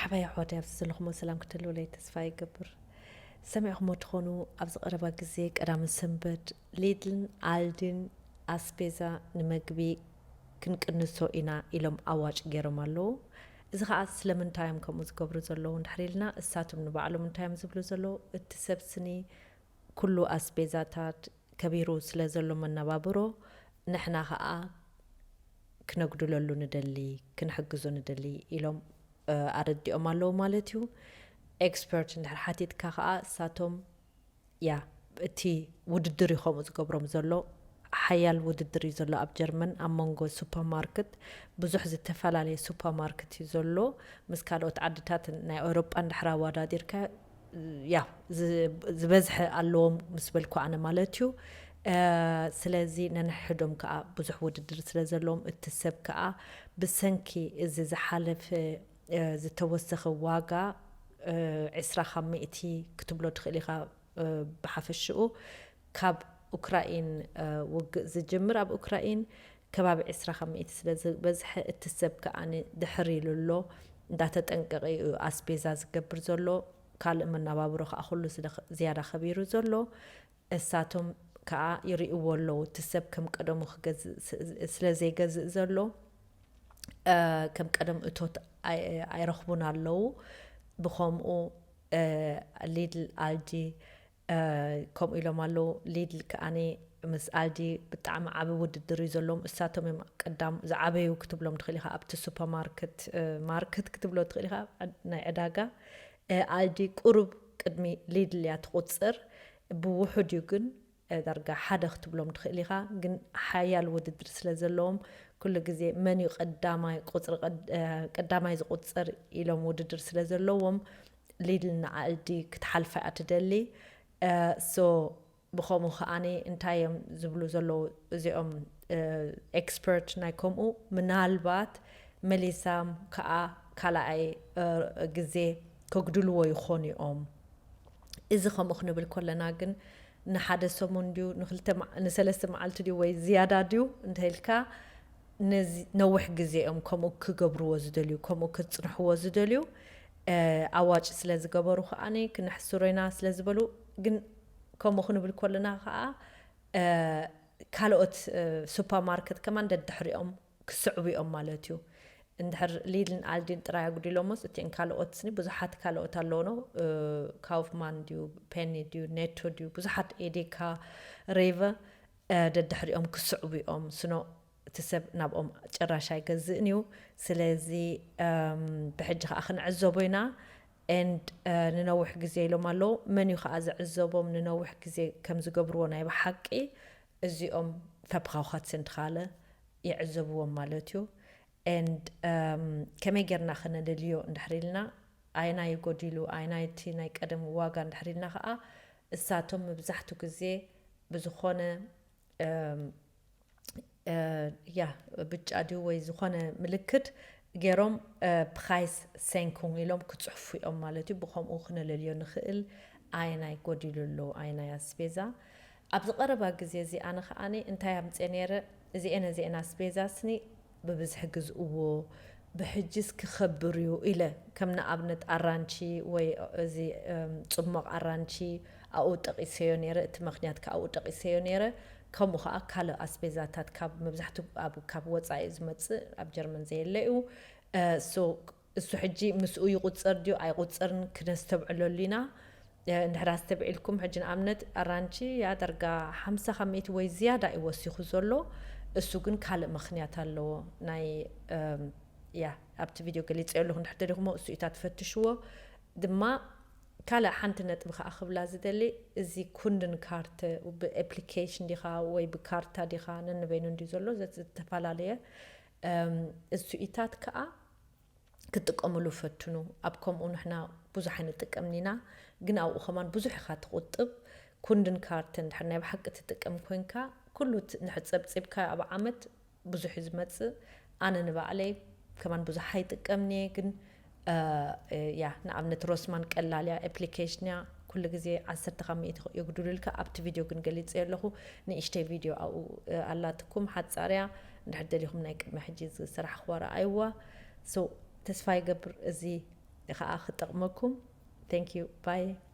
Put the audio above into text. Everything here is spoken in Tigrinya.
ሓባይ ኣሕዋት ኣብዚ ዘለኹሞ ሰላም ክትህልውለይ ተስፋ ይገብር። ሰሚዕኹሞ ትኾኑ ኣብዚ ቀረባ ግዜ ቀዳምን ሰንበት ሊድልን ኣልዲን ኣስቤዛ ንመግቢ ክንቅንሶ ኢና ኢሎም ኣዋጭ ገይሮም ኣለዉ። እዚ ከዓ ስለምንታይ እዮም ከምኡ ዝገብሩ ዘለዉ እንድሕር ኢልና እሳቶም ንባዕሎም እንታይ እዮም ዝብሉ ዘለዉ? እቲ ሰብ ስኒ ኩሉ ኣስቤዛታት ከቢሩ ስለ ዘሎ መነባብሮ ንሕና ከዓ ክነጉድለሉ ንደሊ፣ ክንሕግዞ ንደሊ ኢሎም ኣረዲኦም ኣለዉ ማለት እዩ። ኤክስፐርት እንድሕር ሓቲትካ ከዓ እሳቶም ያ እቲ ውድድር እዩ ከምኡ ዝገብሮም ዘሎ። ሓያል ውድድር እዩ ዘሎ ኣብ ጀርመን ኣብ መንጎ ሱፐርማርክት። ብዙሕ ዝተፈላለየ ሱፐርማርክት እዩ ዘሎ። ምስ ካልኦት ዓድታት ናይ ኤውሮጳ እንድሕር ኣወዳዲርካ ያ ዝበዝሐ ኣለዎም ምስ በልኩ ኣነ ማለት እዩ። ስለዚ ነንሕዶም ከዓ ብዙሕ ውድድር ስለ ዘለዎም እቲ ሰብ ከዓ ብሰንኪ እዚ ዝሓለፈ ዝተወሰኸ ዋጋ ዕስራ ካብ ሚእቲ ክትብሎ ትኽእል ኢኻ። ብሓፈሽኡ ካብ ኡክራይን ውግእ ዝጅምር ኣብ ኡክራይን ከባቢ ዕስራ ካብ ሚእቲ ስለ ዝበዝሐ እቲ ሰብ ከዓ ድሕር ኢሉ ኣሎ። እንዳተጠንቀቐ እዩ ኣስቤዛ ዝገብር ዘሎ። ካልእ መነባብሮ ከዓ ኩሉ ዝያዳ ከቢሩ ዘሎ። እሳቶም ከዓ ይርእይዎ ኣለዉ እቲ ሰብ ከም ቀደሙ ክገዝእ ስለ ዘይገዝእ ዘሎ ከም ቀደም እቶት ኣይረኽቡን ኣለዉ። ብኸምኡ ሊድል ኣልዲ ከምኡ ኢሎም ኣለዉ። ሊድል ከዓኒ ምስ ኣልዲ ብጣዕሚ ዓቢ ውድድር እዩ ዘለዎም። እሳቶም እዮም ቀዳም ዝዓበዩ ክትብሎም ትኽእል ኢኻ ኣብቲ ሱፐርማርኬት ማርኬት ክትብሎ ትኽእል ኢኻ ናይ ዕዳጋ። ኣልዲ ቁሩብ ቅድሚ ሊድል እያ ትቑጽር። ብውሑድ እዩ ግን ዳርጋ ሓደ ክትብሎም ትኽእል ኢኻ። ግን ሓያል ውድድር ስለ ዘለዎም ኩሉ ግዜ መን እዩ ቀዳማይ ቁጽሪ ቀዳማይ ዝቑጽር ኢሎም ውድድር ስለ ዘለዎም ሊድል ንኣልዲ ክትሓልፋ እያ ትደሊ። ሶ ብኸምኡ ከዓኒ እንታይ እዮም ዝብሉ ዘለዉ እዚኦም ኤክስፐርት ናይ ከምኡ ምናልባት መሊሳም ከዓ ካልኣይ ግዜ ከጉድልዎ ይኾኑ እዮም። እዚ ከምኡ ክንብል ከለና ግን ንሓደ ሰሙን ድዩ ንክልተ ንሰለስተ መዓልቲ ድዩ ወይ ዝያዳ ድዩ እንተኢልካ ነዚ ነዊሕ ግዜ እዮም ከምኡ ክገብርዎ ዝደልዩ ከምኡ ክፅንሕዎ ዝደልዩ ኣዋጭ ስለ ዝገበሩ ከዓኒ ክነሕስሮ ኢና ስለ ዝበሉ ግን ከምኡ ክንብል ከለና ከዓ ካልኦት ሱፐርማርኬት ከማን ደድሕሪኦም ክስዕቡ እዮም ማለት እዩ። እንድሕር ሊድልን ኣልዲን ጥራይ ኣጉዲሎሞስ እቲን ካልኦት ስኒ ብዙሓት ካልኦት ኣለዎ ነው ካውፍማን ድዩ ፔኒ ድዩ ኔቶ ድዩ ብዙሓት ኤዴካ ሬቨ ደድሕሪኦም ክስዕቡ እዮም ስኖ እቲ ሰብ ናብኦም ጭራሽ ኣይገዝእን እዩ። ስለዚ ብሕጂ ከዓ ክንዕዘቦ ኢና። ኤንድ ንነዊሕ ግዜ ኢሎም ኣለዉ። መን እዩ ከዓ ዝዕዘቦም ንነዊሕ ግዜ ከም ዝገብርዎ ናይ ብሓቂ እዚኦም ፈብኻውኻት ስንትኻለ ይዕዘብዎም ማለት እዩ። ኤንድ ከመይ ጌርና ክነለልዮ እንድሕር ኢልና ኣይናይ ጎዲሉ ኣይናይ እቲ ናይ ቀደም ዋጋ እንድሕር ኢልና ከዓ እሳቶም መብዛሕቱ ግዜ ብዝኾነ ያ ብጫ ድዩ ወይ ዝኾነ ምልክት ገይሮም ፕራይስ ሴንኩን ኢሎም ክፅሕፉ እዮም ማለት እዩ። ብከምኡ ክነለልዮ ንኽእል። ኣየናይ ጎዲሉ ኣሎ ኣየናይ ኣስቤዛ ኣብዚ ቀረባ ግዜ እዚ ኣነ ከዓኒ እንታይ ኣምፅእ ነይረ እዚኤን እዚኤን ኣስቤዛ ስኒ ብብዝሒ ግዝእዎ ብሕጅስ ክኸብር እዩ ኢለ ከም ንኣብነት ኣራንቺ ወይ እዚ ፅሞቕ ኣራንቺ ኣብኡ ጠቒሰዮ ነይረ እቲ ምኽንያት ከዓ ኣብኡ ጠቒሰዮ ነይረ። ከምኡ ከዓ ካልእ ኣስቤዛታት ካብ መብዛሕትኡ ኣብ ካብ ወፃኢ ዝመፅእ ኣብ ጀርመን ዘየለ እዩ። እሱ ሕጂ ምስኡ ይቁፀር ድዩ ኣይቁፀርን ክነስተብዕለሉ ኢና። እንድሕር ኣስተብዒልኩም ሕጂ ንኣብነት ኣራንቺ ያ ዳርጋ ሓምሳ ካብ ሚእቲ ወይ ዝያዳ እዩ ወሲኹ ዘሎ። እሱ ግን ካልእ ምኽንያት ኣለዎ ናይ ያ ኣብቲ ቪድዮ ገሊፀ ኣለኹ እንድሕር ደሊኹሞ እሱ ኢታ ትፈትሽዎ ድማ ካልእ ሓንቲ ነጥቢ ከዓ ክብላ ዝደሊ እዚ ኩንድን ካርተ ብኤፕሊኬሽን ዲኻ ወይ ብካርታ ዲኻ ነንበይኑ እንዲ ዘሎ ዝተፈላለየ እሱ ኢታት ከዓ ክጥቀምሉ ፈትኑ ኣብ ከምኡ ንሕና ብዙሕ ኣይንጥቀምን ኢና ግን ኣብኡ ከማን ብዙሕ ኢኻ ትቁጥብ ኩንድን ካርተ እንድሕር ናይ ብሓቂ ትጥቀም ኮንካ ኩሉ ንሕፀብፂብካ ኣብ ዓመት ብዙሕ እዩ ዝመፅእ ኣነ ንባዕለይ ከማን ብዙሕ ኣይጥቀምን እየ ግን ያ ንኣብነት ሮስማን ቀላል እያ ኤፕሊኬሽን እያ ኩሉ ግዜ ዓሰርተ ካብ ሚእቲ የጉድሉልካ ኣብቲ ቪድዮ ግን ገሊፀ ኣለኹ ንእሽተይ ቪድዮ ኣብኡ ኣላትኩም ሓፃር እያ እንድሕር ደሊኹም ናይ ቅድሚ ሕጂ ዝሰራሕኽዋ ረኣይዋ ተስፋ ይገብር እዚ ከዓ ክጠቕመኩም። Thank you. Bye.